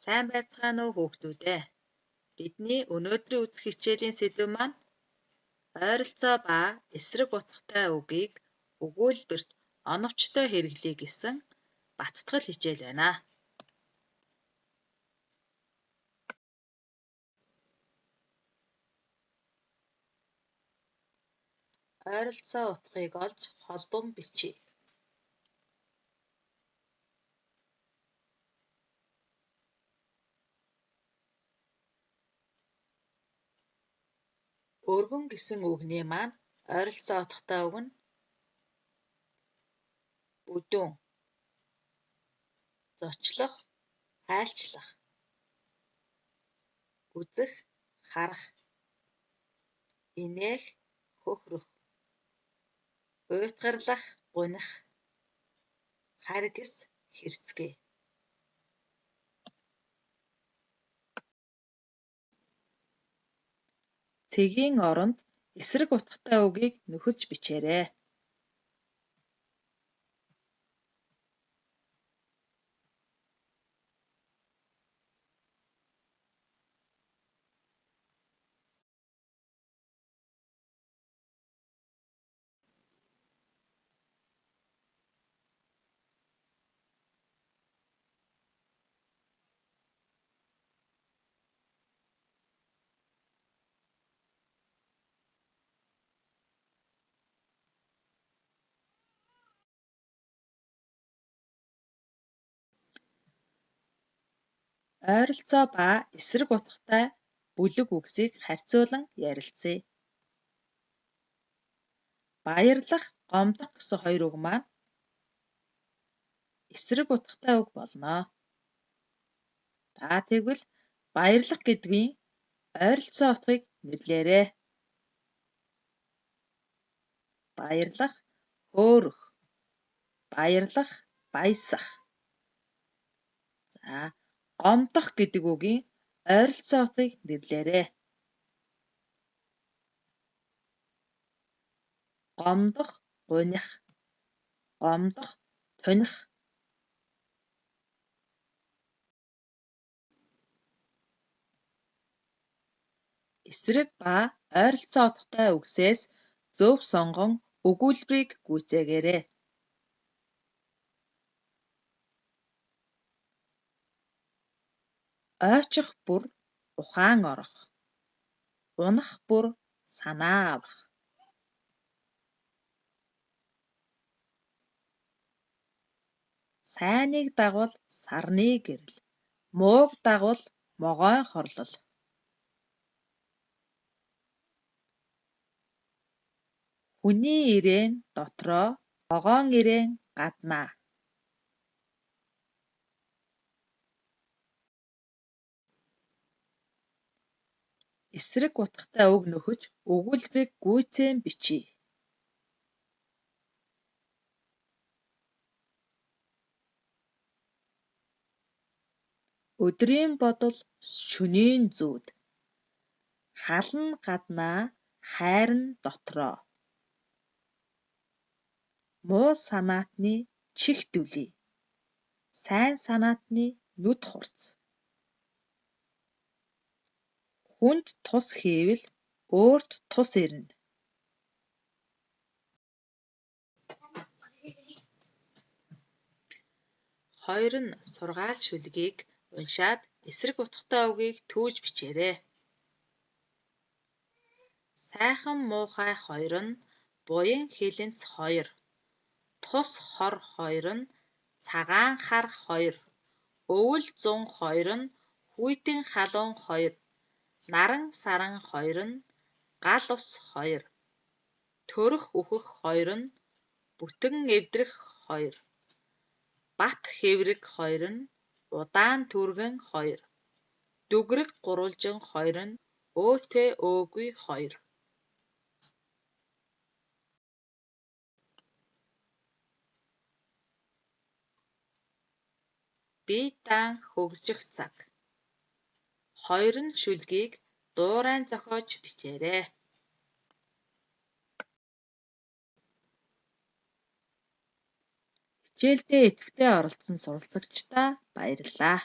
Сайн байцгаана уу хүүхдүүд ээ. Бидний өнөөдрийн үзэх хичээлийн сэдэв маань ойролцоо ба эсрэг утгатай үгийг өгүүлбэрт оновчтой хэрэглэе гэсэн баттгал хичээл байна. Ойролцоо утгыг олж холбон бичье. Өргөн гэсэн үгний маань ойролцоо утгатай үг нь бүдүүн, зочлох, айлчлах, үзэх, харах, инээх, хөхрөх, уйтгарлах, гуних, харгас, хэрцгий. Цэгийн оронд эсрэг утгатай үгийг нөхөж бичээрэй. Ойролцоо ба эсрэг утгатай бүлэг үгсийг харьцуулан ярилцъя. Баярлах, гомдох гэсэн хоёр үг маань эсрэг утгатай үг болно. За тэгвэл баярлах гэдгийн ойролцоо утгыг нэрлээрэй. Баярлах, хөөрөх, баярлах, баясах. За гомдох гэдэг үгийн ойролцоо утгыг нэрлээрэй. Гомдох, гуних, гомдох, туних. Эсрэг ба ойролцоо утгатай үгсээс зөв сонгон өгүүлбэрийг гүйцээгээрэй. Ойчих бүр ухаан орох, унах бүр санаа авах. Сайныг дагвал сарны гэрэл, мууг дагвал могойн хорлол. Хүний ирээн дотроо, вогоон ирээн гаднаа. Эсрэг утгатай үг нөхөж өгүүлбэрийг гүйцээн бичье. Өдрийн бодол, шөнийн зүүд. Хал нь гаднаа, хайр нь дотроо. Муу санаатны чих дүлий, сайн санаатны нүд хурц. Хүнд тус хийвэл өөрт тус ирнэ. Хоёр нь сургаал шүлгийг уншаад эсрэг утгатай үгийг түүж бичээрэй. Сайхан муухай хоёр нь буян хилэнц хоёр, тус хор хоёр нь цагаан хар хоёр, өвөл зун хоёр нь хүйтэн халуун хоёр, наран саран хоёр нь гал ус хоёр, төрөх үхэх хоёр нь бүтэн эвдрэх хоёр, бат хэврэг хоёр нь удаан түргэн хоёр, дүгрэг гурвалжин хоёр нь өөтэй өөгүй хоёр. Бие даан хөгжих цаг. Хоёр нь шүлгийг дуурайн зохиож бичээрэй. Хичээлдээ идэвхтэй оролцсон суралцагчдаа баярлалаа.